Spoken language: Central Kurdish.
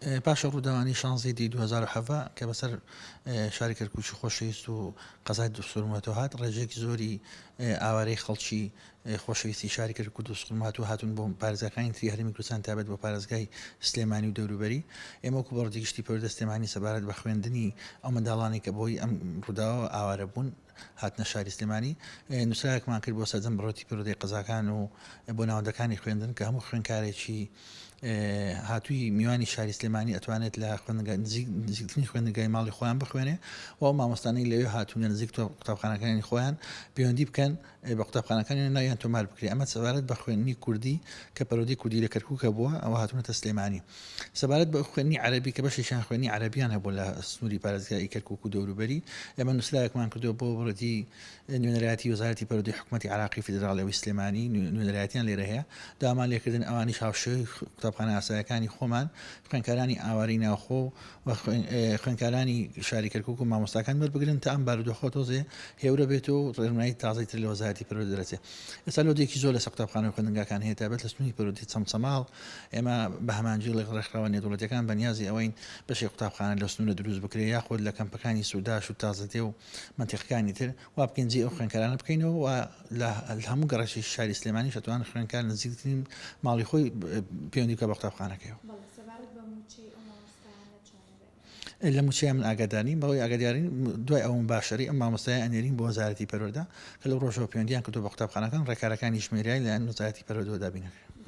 پاش ئەو ڕووداوانەی شانزەی دەی 2017 کە بەسەر شاری کەرکوکی خۆشەویست و قەزای دووسورماتەوە هات، ڕێژەیەکی زۆری ئاوارەی خەڵکی خۆشەویستی شاری کەرکوک و دووسخورماتوو هاتوون بۆ پارێزگاکانی تری هەرێمی کوردستان تایبەت بۆ پارێزگای سلێمانی و دەوروبەری. ئێمە وەکو بەڕێوەبەری گشتی پەروەردە سلێمانی سەبارەت بە خوێندنی ئەو منداڵانەی کە بەهۆی ئەم ڕووداوەوە ئاوارە بوون هاتنە شاری سلێمانی نووسراوێکمان کرد بۆ سەرجەم بەڕێوەبەری پەروەردەی قەزاکان و بۆ ناوەندەکانی خوێندن کە هەموو خوێندکارێکی هاتووی میوانی شاری سلێمانی ئەتوانێت لە خوێندنگا نزیک نزیکترین خوێندنگای ماڵی خۆیان بخوێنێ و ئەو مامۆستانەی لەوێ هاتوونە نزیک قوتابخانەکانی خۆیان پەیوەندی بکەن بە قوتابخانەکانیان ناویان تۆمار بکرێ ئەمە سەبارەت بە خوێندنی کوردی کە پەرۆدی کوردی لە کەرکووکە بووە ئەوە هاتوونەتە سلێمانی سەبارەت بە خوێندنی عەرەبی کە بەشێکیان خوێندنی عەرەبیان هەبوو لە سنووری پارێزگای کەرکووک و دەوروبەری ئێمە نووسراوێکمان کردووە بۆ بڕێتی نوێنەرایەتی وەزارەتی پەروەردەی حکومەتی عێراقی فیدراڵی ئەوەی سلێمانی نوێنەرایەتیان لێرە هەیە داوامان لێکردن ئەوانیش هاوشێوەی قوتابخانە ئاسایەکانی خۆمان خوێندکارانی ئاوارەی ناوخۆ و خوێندکارانی شاری کەرکوک و مامۆستاکان وەربگرن تا ئەم بارودۆخە تۆزێ هێورە بێت و ڕێنمایی تازەی تر لە وەزارەتی پەروەردە دەرەچێت ئێستا load ێکی زۆر لەسەر قوتابخانە و خوێندنگاکان هەیە تایبەت لە سنووری پەروەردەی چەمچەماڵ ئێمە بە هەمانجی ڕێکخراوە نێودەوڵەتیەکان بەنیازی ئەوەین بەشێک قوتابخانە لەو سنوورە دروست بکرێت یاخود لە کەمپەکانی سورداش و تازەدێ و مەنتیقەکانی تر وا بکەین جێی ئەو خوێندکارانە بکەینەوە و لە هەموو گەڕەکی شاری سلێمانیش ئەتوان خوێندکار نزیکترین ماڵی خۆی پەیوەندی بکات بە قوتابخانەکەیەوە. بەڵێ سەبارەت بە مووچەی ئەو مامۆستایانە چۆن ئەبێ؟ لە مووچەیان من ئاگادار نیم، بەوەی ئاگادارین دوای ئەوە موباشەرەی ئەم مامۆستایە ئەنێرین بۆ وەزارەتی پەروەردە کە لەو ڕۆژەوە پەیوەندیان کردووە بە قوتابخانەکان ڕێکارەکانی ژمێریاری لەلایەن وەزارەتی پەروەردەوە دابین ئەکرێ.